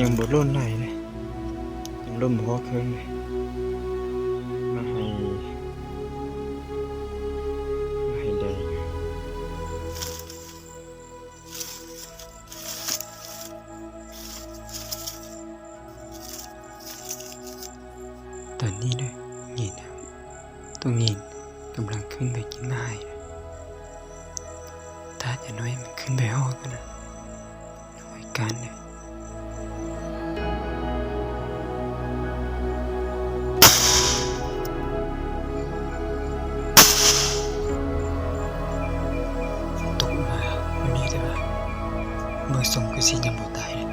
ຍັງບໍ່ລົ້ນຫຼາຍເດ້ ຍັງລົ້ນບໍ່ພໍເຄິ່ງເດ້ ມາໃຫ້ ມາໃຫ້ແດງ. ຕອນນີ້ເດີ ເງີນ ໂຕເງີນກຳລັງຂຶ້ນໄປກິນໝາກໄຮ່ ຖ້າຈະໜ້ອຍມັນຂຶ້ນໄປຮອດພຸ້ນນະ ນ້ອຍການເດີ. ຕົກມາມື້ນີ້ ແຕ່ວ່າເບິ່ງຊົງຄືຊິຍັງບໍ່ຕາຍເດ້.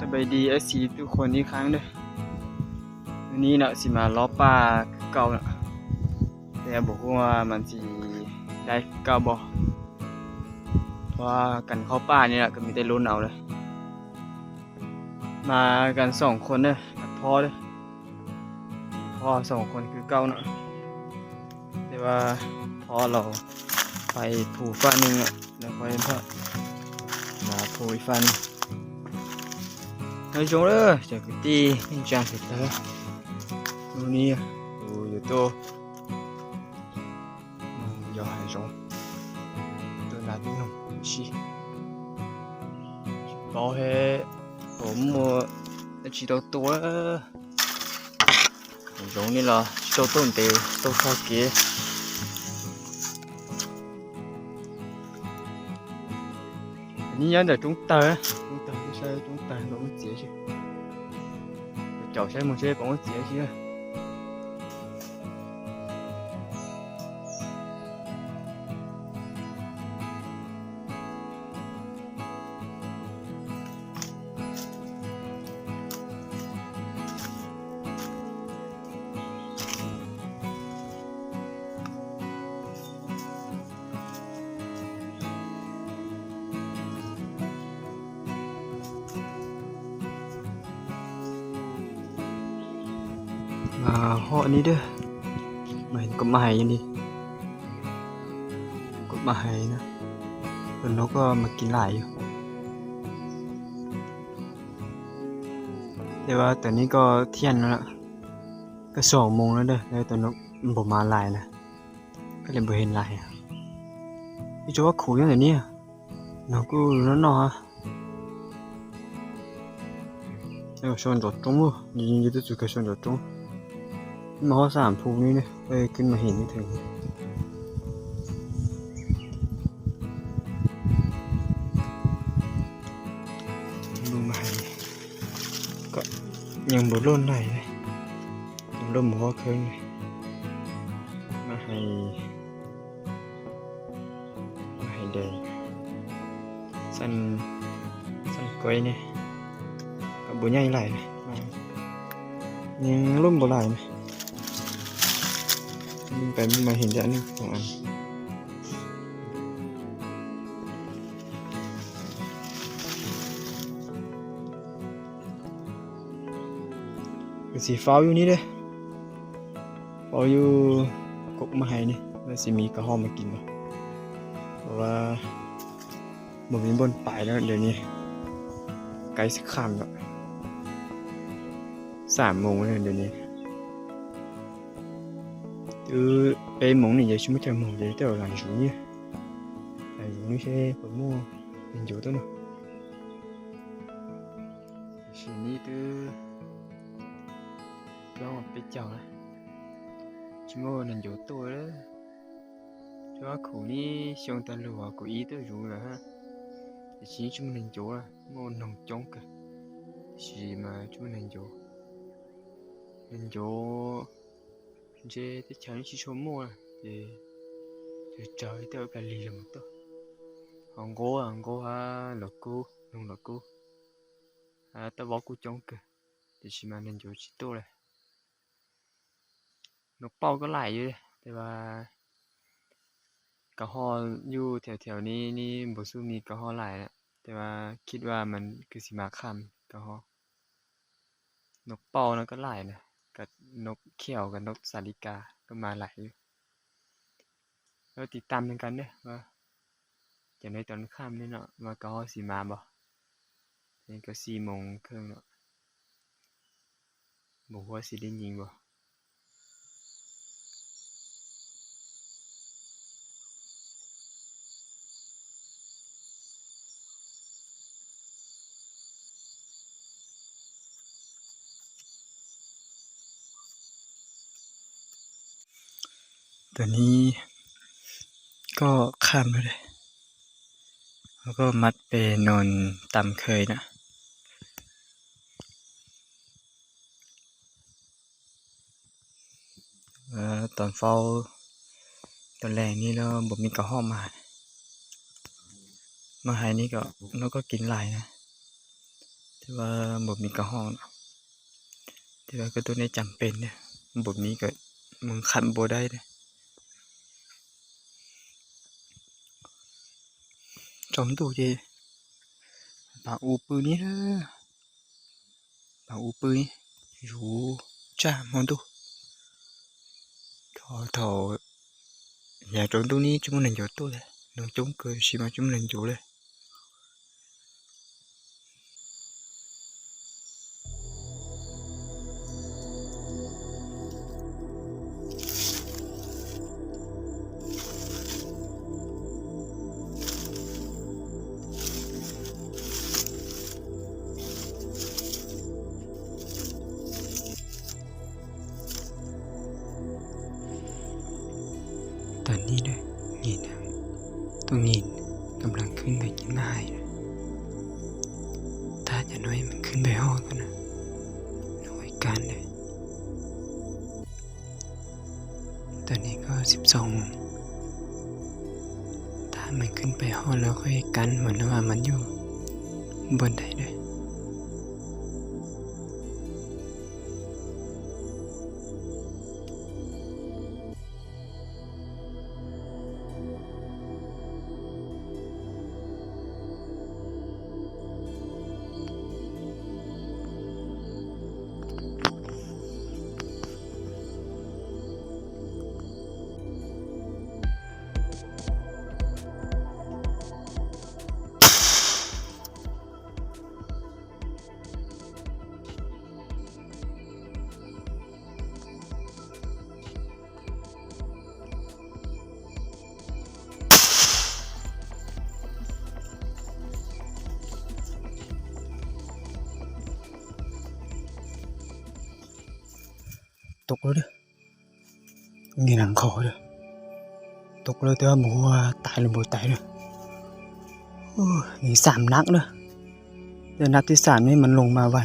ສະບາຍດີ ເອັຟຊີ ທຸກຄົນອີກຄັ້ງເດີ. ມື້ນີ້ເນາະ ຊິມາເລາະປ່າຄືເກົ່າເນາະ ແຕ່ບໍ່ຮູ້ວ່າມັນຊິໄດ້ຄືເກົ່າບໍ່ ເພາະວ່າການເຂົ້າປ່ານີ້ນະ ກໍມີແຕ່ລຸ້ນເອົາເລີຍ. ມາກັນສອງຄົນເດີ ກັບພໍ່ເດີ ພໍ່ສອງຄົນຄືເກົ່າເນາະ ແຕ່ວ່າພໍ່ລາວໄປພູຟາກໜຶ່ງເນາະ ແລ້ວຂ້ອຍມາພູອີກຟາກໜຶ່ງ. ນາຍຊົງເດີ ຈາກກະຕີ ເປັນຈານເປັນເຕີ ມື້ນີ້ ໂອ ຢູ່ໂຕ 嗯，要害虫，多拿点东西。包黑，我们一起都多了，容易了，都冻得，都靠给。 อันนี้ย้อนจากจุงเตอร์นะ จุงเตอร์ ไม่ใช่จุงเตอร์ ลงเสียชื่อ เจ้าใช้หมดใช่ปองเสียชื่อ ມາເຫາະນີ້ເດີ ມາເຫັນກົບມາໄຮຢູ່ນີ້ ກົບມາໄຮນະ ຕົວນົກກໍມາກິນຫຼາຍຢູ່ ແຕ່ວ່າຕອນນີ້ກໍທ່ຽງແລ້ວລະ ກໍສອງໂມງແລ້ວເດີ ແລ້ວຕົວນົກມັນບໍ່ມາຫຼາຍນະ ກໍເລີຍບໍ່ເຫັນຫຼາຍ. ອີ່ໂຈວ່າຄູຍັງແບບນີ້ ເນາະ ກູນອນເນາະ ແລ້ວຊົນຈອດຕົງ ດີຢູ່ ຢູ່ຈຸດກະຊົນຈອດຕົງ ມາຮອດສາມພູນີ້ເດ້ ເອີ ຂຶ້ນມາເຫັນຢູ່ເທິງ ລົງມາໃຫ້ ກໍຍັງບໍ່ລົ້ນຫຼາຍເດ້ ລົມບໍ່ພໍເຄິ່ງ ມາໃຫ້ ມາໃຫ້ແດງ ຊັ້ນ ຊັ້ນກ້ອຍນີ້ ກໍບໍ່ໃຫຍ່ຫຼາຍ ຍັງລົມບໍ່ຫຼາຍນະ ມັນໄປມັນມາເຫັນແຕ່ອັນໜຶ່ງສອງອັນ. ກໍຊິເຝົ້າຢູ່ນີ້ເດ້ ເຝົ້າຢູ່ກົກມາໄຮນີ້ ວ່າຊິມີກະຮອກມາກິນບໍ່ ເພາະວ່າບໍ່ມີບ່ອນໄປແລ້ວ ດຽວນີ້ໃກ້ຊິຄ່ຳແລ້ວ ສາມໂມງແລ້ວ ດຽວນີ້ ຄືເປັນໂມງນີ້ ຢ່າຊິມາເຖິງໂມງ ດຽວແຕ່ວ່າຫຼັງຢູ່ນີ້ ຫຼັງຢູ່ນີ້ເສຍ ປະໂມງ ເປັນຢູ່ຕົວເນາະ. ເສຍນີ້ ລອງເປັນເຈົ້ານະ ຊິມານັນໂຢໂຕເດີ ເຈົ້າຄູນີ້ຊົງຕັນຫຼວງກູອີໂຕຢູ່ລະຮະ ແຕ່ຊິມານັນໂຢລະ ໂມນົງຈົງກະ ຊິມາຈຸມານັນໂຢ ນັນໂຢ ເຈ ແຕ່ເຈົ້ານີ້ຊິຊົມໂມລະ ເຈ ເຈົ້າ ເຈົ້າກະລີລະໂຕ ອອງໂກ ອອງໂກ ອາ ລອກູ ນົງລອກູ ອາ ຕະວອກກູຈົງກະ ແຕ່ຊິມາແມ່ນໂຈະຊິໂຕແຫຼະ. ນົກເປົ້າກໍຫຼາຍຢູ່ເດ ແຕ່ວ່າກະຮອກຢູ່ແຖວໆນີ້ນີ້ ບໍ່ສູ້ມີກະຮອກຫຼາຍນະ, ແຕ່ວ່າຄິດວ່າມັນຄືຊິມາຂ້າມກະຮອກ. ນົກເປົ້ານະກໍຫຼາຍນະ, ກັບນົກຂຽວ ກັບນົກສາລິກາກໍມາຫຼາຍຢູ່. ແລ້ວຕິດຕາມນຳກັນເດີ ວ່າຈະໄດ້ຕອນຄ່ຳນີ້ເນາະ ວ່າກະຮອກຊິມາບໍ່. ນີ້ກໍສີ່ໂມງເຄິ່ງເນາະ, ບໍ່ຮູ້ວ່າຊິໄດ້ຍິງບໍ່. ຕອນນີ້ກໍຄ່ຳແລ້ວເດ້, ເຮົາກໍມັດໄປນອນຕາມເຄີຍນະ. ເອີ ຕອນເຊົ້າ ຕອນແລງນີ້ແລ້ວບໍ່ມີກະຮອກມາ, ມາໄຮ່ນີ້ກໍນົກກໍກິນຫຼາຍນະ, ແຕ່ວ່າບໍ່ມີກະຮອກເນາະ. ແຕ່ວ່າກໍຕ້ອງໄດ້ຈຳເປັນເດ້, ບໍ່ມີກໍມັນຂັດບໍ່ໄດ້ເດ້. ຈອມຕູ້ເຈ ປາອູປືນີ້ເດີ. ປາອູປືຢູ່ຈາມຮອນຕຸ ເຂົາເຖົ້າ ຢາກຈອງຕຸນີ້ຈຸມະເລັງໂຈໂຕແຫຼະ, ນ້ອງຈົງເກີດຊິມາຈຸມະເລັງໂຈແຫຼະ. ຕອນນີ້ເດີ ງີນນະ ໂຕງີນກຳລັງຂຶ້ນໄປກິນອາຫານ. ຖ້າຈະໜ້ອຍມັນຂຶ້ນໄປຮອດພຸ້ນນະ ນ້ອຍການເດີ. ຕອນນີ້ກໍສິບສອງໂມງ, ຖ້າມັນຂຶ້ນໄປຮອດແລ້ວຄ່ອຍກັນ ເບິ່ງວ່າມັນຢູ່ບ່ອນໃດເດີ. ຕົກແລ້ວເດີ ງີນຫຼັງຄໍເດີ. ຕົກແລ້ວ ແຕ່ວ່າບໍ່ຮູ້ວ່າຕາຍຫຼືບໍ່ຕາຍເດີ. ໂອ້ຍ ງີນສາມນັດເດີ, ແຕ່ນັດທີສາມນີ້ມັນລົງມາໄວ.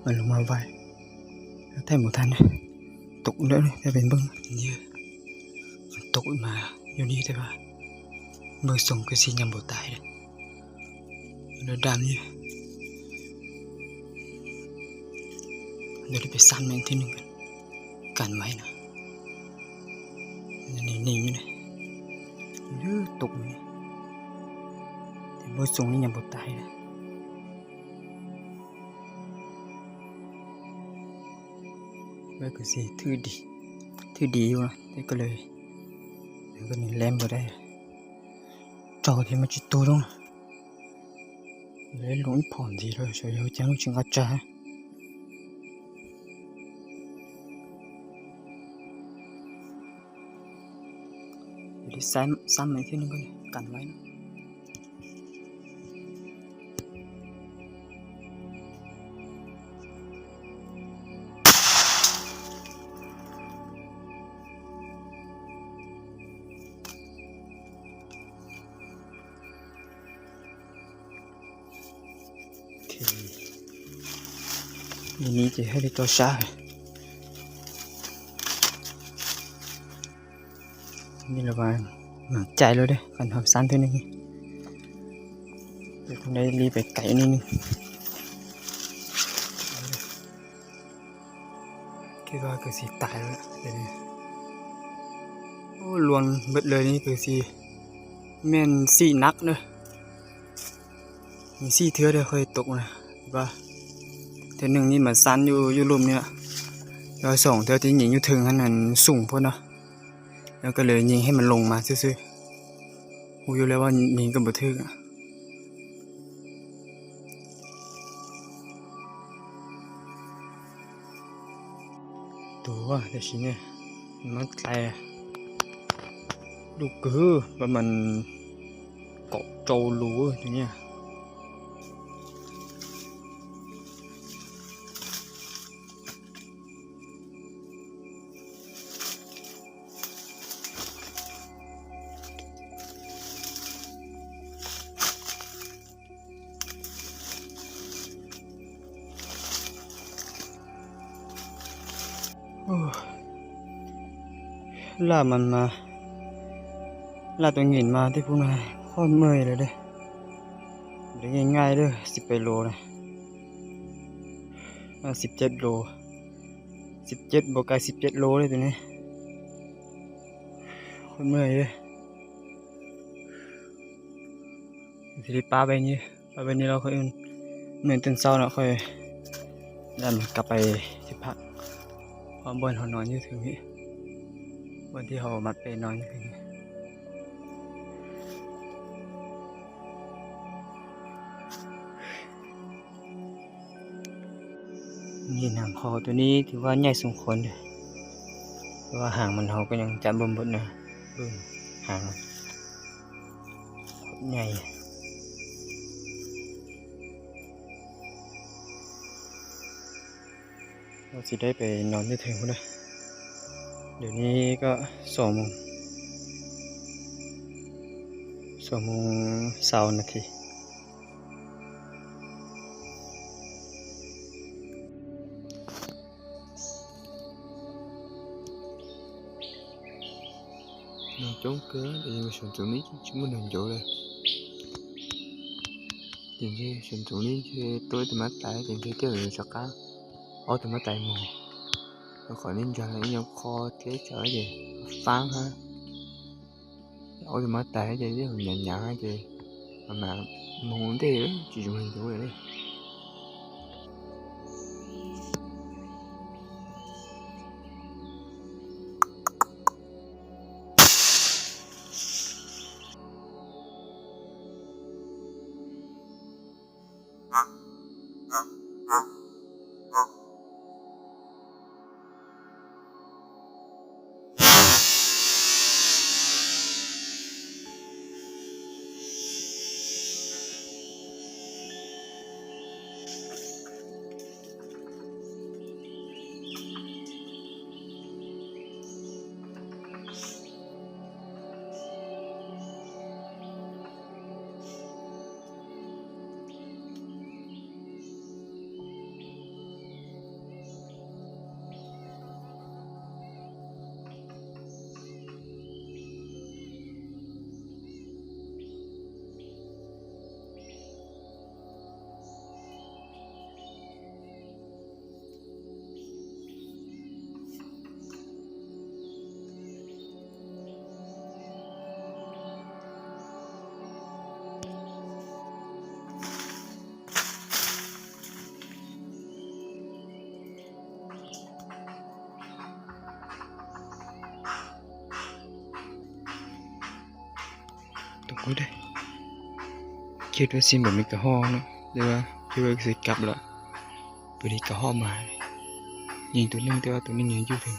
ມັນລົງມາໄວ ແຕ່ບໍ່ທັນເດ້ ຕົກເລີຍ. ແຕ່ເປັນເບິ່ງນີ້ ມັນຕົກມາຢູ່ນີ້ ແຕ່ວ່າເບິ່ງຊົງຄືຊິຍັງບໍ່ຕາຍເດ້ ເດີດາມນີ້. ດຽວໄປຊານແມ່ນທີໜຶ່ງກັນ ກັນໄວ້ນະ. ມັນຍັງໜີຢູ່ນີ້ ເດີ ຕົກຢູ່ນີ້ ແຕ່ເບິ່ງຊົງນີ້ຍັງບໍ່ຕາຍເດ້. ມັນກໍຊິຖືດີ ຖືດີຢູ່ນະ ແຕ່ກໍເລີຍ ແລ້ວກໍນີ້ແລ່ນບໍ່ໄດ້ ເຈົ້າທີ່ມັນຊິໂຕລົງ ເລີຍລົງອີ່ພອນດີເລີຍ ຊ່ວຍເຮົາຈັງຈຶ່ງອາຈານ ຢູ່ທີ່ຊ້ຳ ຊ້ຳອີກທີໜຶ່ງກ່ອນ ກັນໄວ້ນະ. ໂອເຄ ນີ້ຈະໃຫ້ໄດ້ຕໍ່ຊ້າ ນີ້ລະວ່າໝັ້ນໃຈແລ້ວເດ້ ຄັນເຮົາຊານເທື່ອໜຶ່ງ. ໄດ້ລີ້ໄປໄກນິດໜຶ່ງ ຄິດວ່າຄືຊິຕາຍແລ້ວລະດຽວນີ້. ໂອ້ ລວນເບິດເລີຍນີ້ ຄືຊິແມ່ນສີໜັກເດີ້. ມີສີ່ເທື່ອເດີ້ຂ້ອຍຕົກນະ ວ່າເທື່ອໜຶ່ງນີ້ມາຊັນຢູ່ ຢູ່ລຸ່ມນີ້ລະ ແລ້ວສອງເທື່ອທີ່ຍິງຢູ່ເທິງຫັ້ນ ອັນສູງໂພດເນາະ ແລ້ວກໍເລີຍຍິງໃຫ້ມັນລົງມາຊື່ໆ ຮູ້ຢູ່ແລ້ວວ່າຍິງກໍບໍ່ຖືກ. ໂຕວ່າແຕ່ຊິແນ່ ມັນໄກ ລູກຄືປະມານເກາະໂຈໂລຢູ່ນີ້. ໂອ້ ລ່າມັນມາ ລ່າຕົວເຫງັນມາທີ່ພຸ້ນນະ ໂຄດເມື່ອຍເລີຍເດ້. ບໍ່ໄດ້ງ່າຍໆເດີ້ ສິບປາຍໂລນະ ມາສິບເຈັດໂລ ສິບເຈັດ ບໍ່ໄກສິບເຈັດໂລເດ້ຕົວນີ້ ໂຄດເມື່ອຍເດ້. ຊິໄດ້ປະໄວ້ນີ້ ປະໄວ້ນີ້ແລ້ວຄ່ອຍອື່ນ ມື້ຕື່ນເຊົ້າເນາະ ຄ່ອຍນຳກັບໄປທີ່ພັກ ເພາະບ່ອນເຮົານອນຢູ່ເທິງນີ້ ບ່ອນທີ່ເຮົາມັດແປນອນຢູ່ເທິງນີ້. ຫີນຫາງຄໍຕົວນີ້ຖືວ່າໃຫຍ່ສົມຄວນເດີ້ ແຕ່ວ່າຫາງມັນເຮົາກໍຍັງຈັບບໍ່ໝົດນະ ເບິ່ງຫາງມັນ ໂຄດໃຫຍ່. ວ່າຊິໄດ້ໄປນອນຢູ່ເທິງພຸ້ນນະ ດຽວນີ້ກໍສອງໂມງ ສອງໂມງຊາວນາທີ. ນອນຈົງເກີນ ເອີ ມາຊົນຕົງນີ້ ຊິບໍ່ນອນໂຈເລີຍ. ຈິງຊິຊົນຕົງນີ້ຊິໂຕຍຕະມາຕາຍ ຈິງຊິເກີດສະກາ ອອກຕະມາຕາຍໝູ່ ແລ້ວຂໍນິນຈາ ອີ່ຫຍັງ ຂໍເທເຈີເດ ຟາງຫາ ອອກຕະມາຕາຍເດ ຫຍັງຫຍັງເດ ມາມາໝູ່ເດ ຈິງຊິບໍ່ນອນໂຈເລີຍ. ຕົກເບິດເດ້ ຄິດວ່າຊິບໍ່ມີກະຮອກເນາະ ແຕ່ວ່າຄິດວ່າຊິກັບລະ ພໍດີກະຮອກມາ ຍິງຕົວໜຶ່ງ ແຕ່ວ່າຕົວນີ້ຍັງຢູ່ເທິງ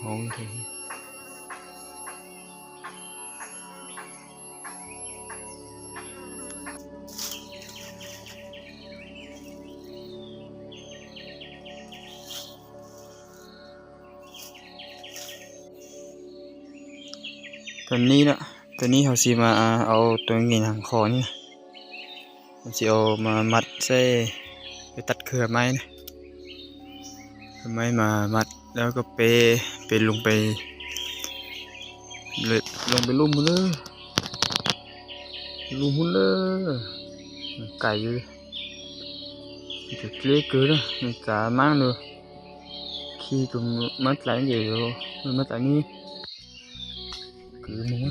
ຫ້ອງເທິງ. ຕອນນີ້ເນາະ ຕອນນີ້ເຮົາຊິມາເອົາຕົວຫງິນຫາງຄໍນີ້ ເຮົາຊິເອົາມາມັດໃສ່ ໄປຕັດເຄືອໄມ້ນະ ເອົາໄມ້ມາມັດ ແລ້ວກໍເປ ເປລົງໄປ ລົງໄປລຸ່ມພຸ້ນເດີ. ລູກຫຸ້ນເດີ ໄກຢູ່ ຈະເລເກີນເດີ ມີກາມັງເດີ ຂີ່ຕົວມັນໄຫຼເດີ ມັນໄຫຼນີ້ ຄືໝູ.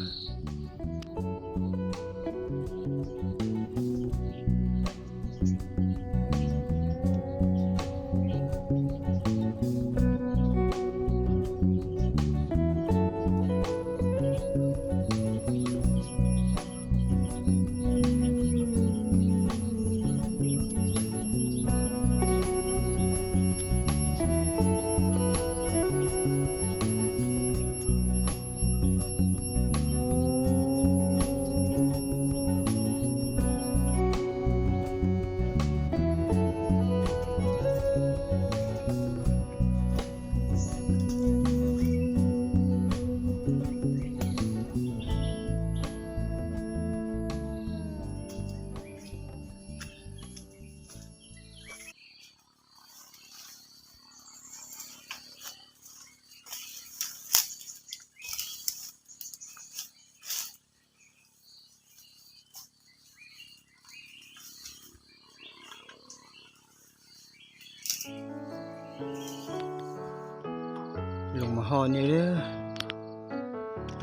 ລົງມາຮອດນີ້ເດີ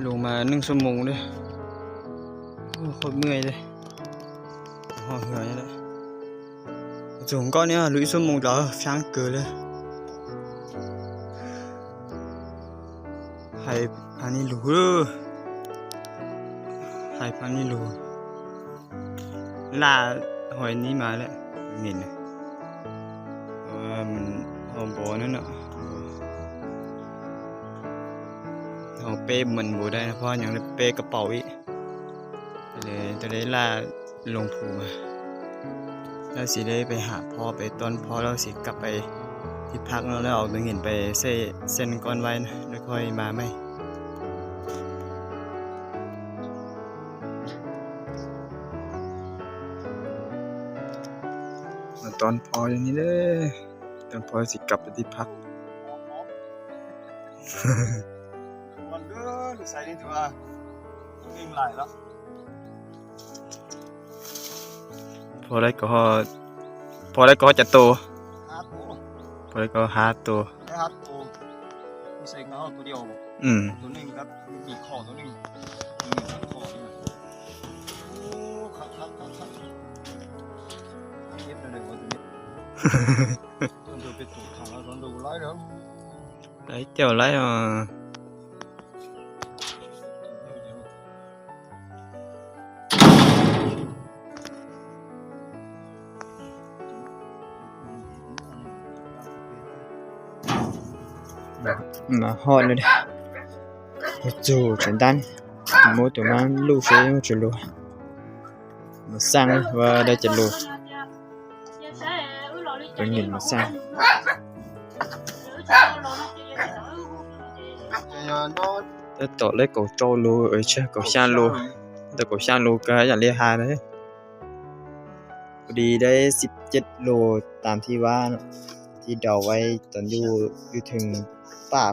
ລົງມາໜຶ່ງຊົ່ວໂມງເດີ ໂອ້ ໂຄດເມື່ອຍເລີຍ ຮອດເຮືອນນີ້ແຫຼະ ສູງກ້ອນນີ້ລຸຍຊົ່ວໂມງດຽວ ຊ້າງເກີນເລີຍ. ໄຫ ອັນນີ້ຫຼູເດີ ໄຫ ອັນນີ້ຫຼູ ລ່າຫອຍນີ້ມາແລ້ວ ເຫັນ ເອີ ມັນ ເຮົາບໍ່ນັ້ນເນາະ ເຮົາເປ້ມັນບໍ່ໄດ້ນະ ເພາະຫຍັງ ເປ້ກະເປົາອີກ ເລີຍຈະໄດ້ລ່າ ລົງພູມາ ແລ້ວຊິໄດ້ໄປຫາພໍ່ ໄປຕ້ອນພໍ່ ແລ້ວຊິກັບໄປທີ່ພັກເນາະ ແລ້ວເອົາຕົວຫີນໄປໃສ່ເສັ້ນກ່ອນໄວ້ນະ ແລ້ວຄ່ອຍມາໃໝ່ ມາຕ້ອນພໍ່ຢູ່ນີ້ເດີ. ຕ້ອນພໍ່ຊິກັບໄປທີ່ພັກ ມັນເດີ ໃສ່ນີ້ຖືວ່າເກັ່ງຫຼາຍແລ້ວ ພໍໄດ້ກໍຮອດ ພໍໄດ້ກໍຮອດຈັກໂຕ ຫ້າໂຕ ພໍໄດ້ກໍຮອດຫ້າໂຕ ໄດ້ຫ້າໂຕ ມີໃສ່ເງົາໂຕດຽວ ອືມ ໂຕໜຶ່ງກັບມີຂໍໂຕໜຶ່ງ ມີຂໍ ໂອ້ ຄັກໆໆໆ ເກັບໄດ້ເລີຍວ່າໂຕນີ້ ໄຫຼແກ້ວໄຫຼ ມາຮອດແລ້ວເດ້ ໂອ້ໂຫ ຈັນດັນ ໂມໂຕມາລູກເຊໂຈໂລ ມາສັ່ງວ່າໄດ້ຈັກໂລ ເປັນເງິນມາສ້າງ ແຕ່ຕໍ່ເລີຍເກົ້າໂລ ເອີຍ ເກົ້າໂລ ແຕ່ເກົ້າໂລກໍຢາກເລຫາເດ້ ພໍດີໄດ້ສິບເຈັດໂລ ຕາມທີ່ວ່າເນາະ ທີ່ເດົາໄວ້ຕອນຢູ່ ຢູ່ເທິງປ່າ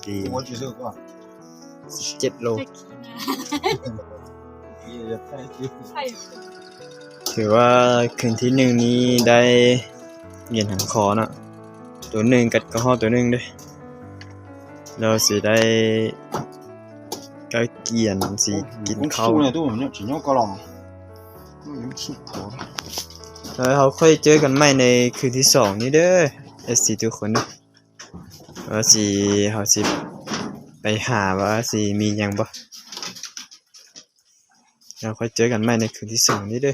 ດີ ສິບເຈັດໂລ ຖືວ່າຄືນທີໜຶ່ງນີ້ໄດ້ເຫງຍນຫາງຄໍເນາະ ໂຕໜຶ່ງກັດກະຮອດໂຕໜຶ່ງເດ້ ແລ້ວຊິໄດ້ກະກຽນຊິກິນເຂົ້າ ແລ້ວເຮົາຄ່ອຍເຈີກັນໃໝ່ໃນຄືນທີສອງນີ້ເດີ ເອັຟຊີທຸກຄົນເດີ. ວ່າຊິ ເຮົາຊິໄປຫາວ່າຊິມີຫຍັງບໍ່ ແລ້ວຄ່ອຍເຈີກັນໃໝ່ໃນຄືນທີສອງນີ້ເດີ.